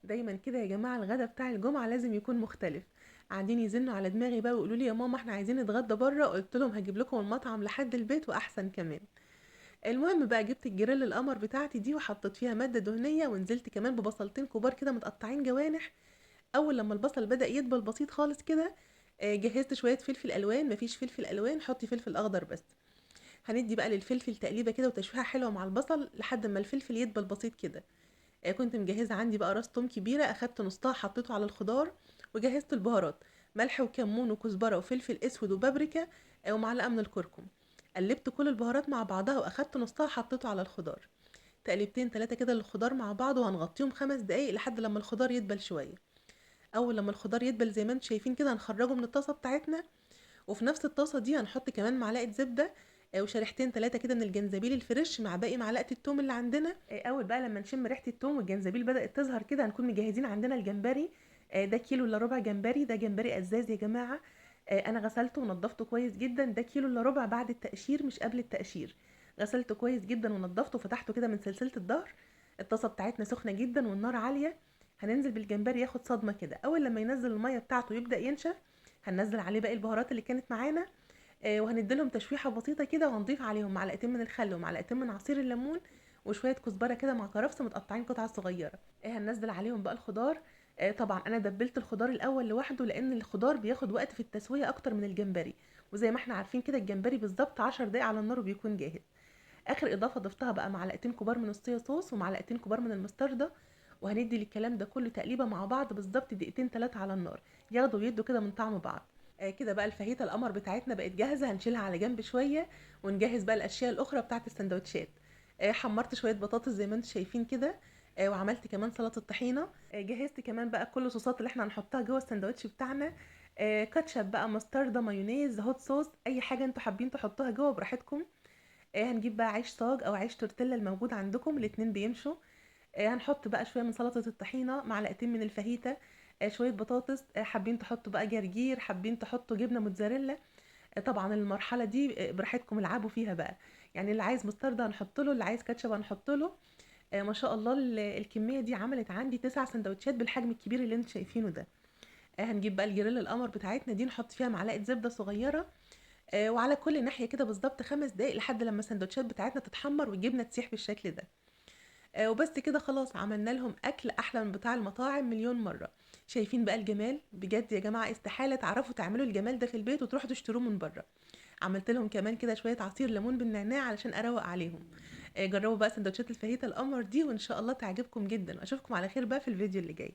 دايما كده يا جماعة الغدا بتاع الجمعة لازم يكون مختلف. قاعدين يزنوا على دماغي بقى ويقولوا لي يا ماما احنا عايزين نتغدى بره، قلت لهم هجيب لكم المطعم لحد البيت واحسن كمان. المهم بقى جبت الجريل القمر بتاعتي دي وحطيت فيها مادة دهنية، ونزلت كمان ببصلتين كبار كده متقطعين جوانح. اول لما البصل بدأ يدبل بسيط خالص كده، جهزت شوية فلفل الوان، مفيش فلفل الوان حطي فلفل اخضر بس. هندي بقى للفلفل تقليبه كده وتشويحه حلوة مع البصل لحد ما الفلفل يدبل بسيط كده. كنت مجهزة عندي بقى راس توم كبيرة، اخدت نصها حطيته على الخضار، وجهزت البهارات ملح وكمون وكزبره وفلفل اسود وبابريكا، ومعلقة من الكركم. قلبت كل البهارات مع بعضها واخدت نصها حطيته على الخضار. تقليبتين تلاتة كده للخضار مع بعض، وهنغطيهم 5 دقايق لحد لما الخضار يدبل شوية. اول لما الخضار يدبل زي ما انتم شايفين كده هنخرجه من الطاسه بتاعتنا، وفي نفس الطاسه دي هنحط كمان معلقه زبدة، وشريحتين تلاتة كده من الجنزبيل الفريش مع باقي معلقه التوم اللي عندنا. اول بقى لما نشم ريحه التوم والجنزبيل بدات تظهر كده هنكون مجهزين عندنا الجمبري. ده كيلو الا ربع جمبري، ده جمبري ازاز يا جماعة. انا غسلته ونضفته كويس جدا، ده كيلو الا ربع بعد التقشير مش قبل التقشير. غسلته كويس جدا ونضفته وفتحته كده من سلسلة الظهر. الطاسه بتاعتنا سخنة جدا والنار عالية. هننزل بالجمبري ياخد صدمة كده، اول لما ينزل المية بتاعته يبدا ينشف هننزل عليه باقي البهارات اللي كانت معانا، وهنديلهم تشويحه بسيطة كده، وهنضيف عليهم معلقتين من الخل ومعلقتين من عصير الليمون وشوية كزبره كده مع كرفس متقطعين قطع صغيرة. هننزل عليهم بقى الخضار. طبعا انا دبلت الخضار الاول لوحده لان الخضار بياخد وقت في التسوية اكتر من الجمبري، وزي ما احنا عارفين كده الجمبري بالظبط 10 دقايق على النار وبيكون جاهز. اخر اضافه ضفتها بقى معلقتين كبار من الصويا صوص ومعلقتين كبار من المستردة، وهندي للكلام ده كله تقليبه مع بعض بالظبط دقيقتين تلاتة على النار، ياخدوا ويدوا كده من طعم بعض. كده بقى الفاهيتا القمر بتاعتنا بقت جاهزة، هنشيلها على جنب شوية ونجهز بقى الاشياء الاخرى بتاعت السندوتشات. حمرت شوية بطاطس زي ما انتم شايفين كده، وعملت كمان سلطة طحينه. جهزت كمان بقى كل الصوصات اللي احنا هنحطها جوه السندوتش بتاعنا، كاتشب بقى، مستردة، مايونيز، hot sauce، اي حاجة انتوا حابين تحطوها جوه براحتكم. هنجيب بقى عيش صاج او عيش تورتيلا الموجود عندكم، الاتنين بيمشوا. هنحط بقى شوية من سلطة الطحينه، معلقتين من الفاهيتا، شوية بطاطس، حابين تحطوا بقى جرجير، حابين تحطوا جبنه موتزاريلا. طبعا المرحلة دي، براحتكم العبوا فيها بقى، اللي عايز مستردة هنحط له، اللي عايز كاتشب هنحط له. ما شاء الله الكمية دي عملت عندي 9 سندوتشات بالحجم الكبير اللي انتم شايفينه ده. هنجيب بقى الجريل القمر بتاعتنا دي نحط فيها معلقه زبدة صغيرة، وعلى كل ناحية كده بالظبط 5 دقايق لحد لما السندوتشات بتاعتنا تتحمر والجبنه تسيح بالشكل ده. وبس كده خلاص عملنا لهم اكل احلى من بتاع المطاعم مليون مرة. شايفين بقى الجمال؟ بجد يا جماعة استحالة تعرفوا تعملوا الجمال ده في البيت وتروحوا تشتروه من بره. عملت لهم كمان كده شوية عصير ليمون بالنعناع علشان اروق عليهم. جربوا بقى سندوتشات الفاهيتا القمر دي وان شاء الله تعجبكم جدا، واشوفكم على خير بقى في الفيديو اللي جاي.